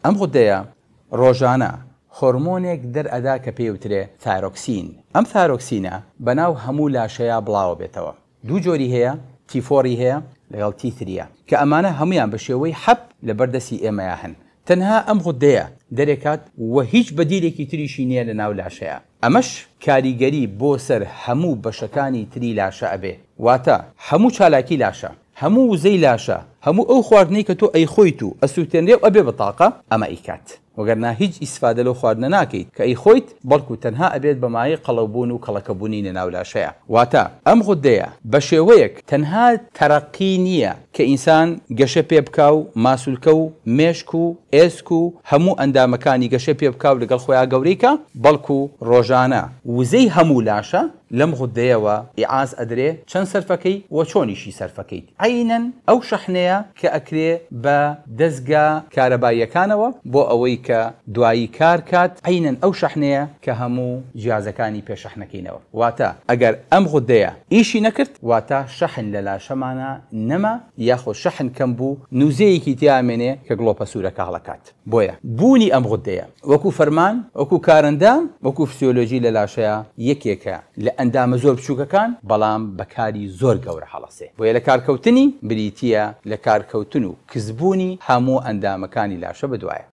ئەم غودەیە ڕۆژانە هۆرمۆنێک دەرئەدا کە پێی وترێ ثایرۆکسین. ئەم ثایرۆکسینە بەناو هەموو لاشەیا بڵاوەبێتەوە. دوو جۆری هەیە، تی فۆڕی هەیە لەگەڵ تی ثریە، کە ئەمانە هەموویان بە شێوەی حەب لەبەر دەستی ئێمەیا هەن. تەنها ئەم غودەیە دەرێکات و هیچ بەدیلێکی تریشی نیە لەناو لاشەیا. ئەمەش کاریگەری بۆ سەر هەموو بەشەکانی تری لاشە ئەبێ. واتە هەموو چالاکی لاشە، هەموو وزەی لاشە، هەموو ئەو خواردنەی کە تۆ ئەیخۆیت و ئەسوتێنرێ و ئەبێ بە تاقە، ئەمە ئەیکات. وەگەرنا هیچ ئیسفادە لەو خواردنە ناکەیت کە ئەیخۆیت، بەڵکو تەنها ئەبێت بە مایەی قەڵەوبوون و کەڵەکەبوونی لەناو لاشەیا. واتە ئەم غوددەیە بەشێوەیەک تەنها تەرەقی نییە کە ئینسان گەشە پێ بکا و ماسولکە و مێشک و ئێسک و هەموو ئەندامەکانی گەشە پێ بکا و لەگەڵ خۆیا گەورەی کا، بەڵکو ڕۆژانە وزەی هەموو لاشە لەم غوددەیەوە ئیعاز ئەدرێ چەند سەرفەکەی و چۆنیشی سەرفەکەیت عەینەن ئەو شەحنەیە کە ئەکرێ بە دەزگا کارەباییەکانەوە بۆ ئەوەی کە دوایی کار کات عەینەن ئەو شەحنەیە کە هەموو جیازەکانی پێ شەحنەکەینەوە واتە ئەگەر ئەم غوددەیە ئیشی نەکرد واتە شەحن لە لاشەمانا نەما یاخود شەحن کەم بوو نوزەیەکی تیا ئەمێنێ کە گڵۆپە سوورەکە هەڵەکات. بۆیە بوونی ئەم غوددەیە وەکو فەرمان، وەکو کارەندام، وەکو فسیۆلۆجی لە لاشەیا یەکێکە لە ئەندامە زۆر بچووکەکان، بەڵام بە کاری زۆر گەورە هەڵەسێ. بۆیە لە کارکەوتنی بریتییە لە کارکەوتن و کزبوونی هەموو ئەندامەکانی لاشە بەدوایە.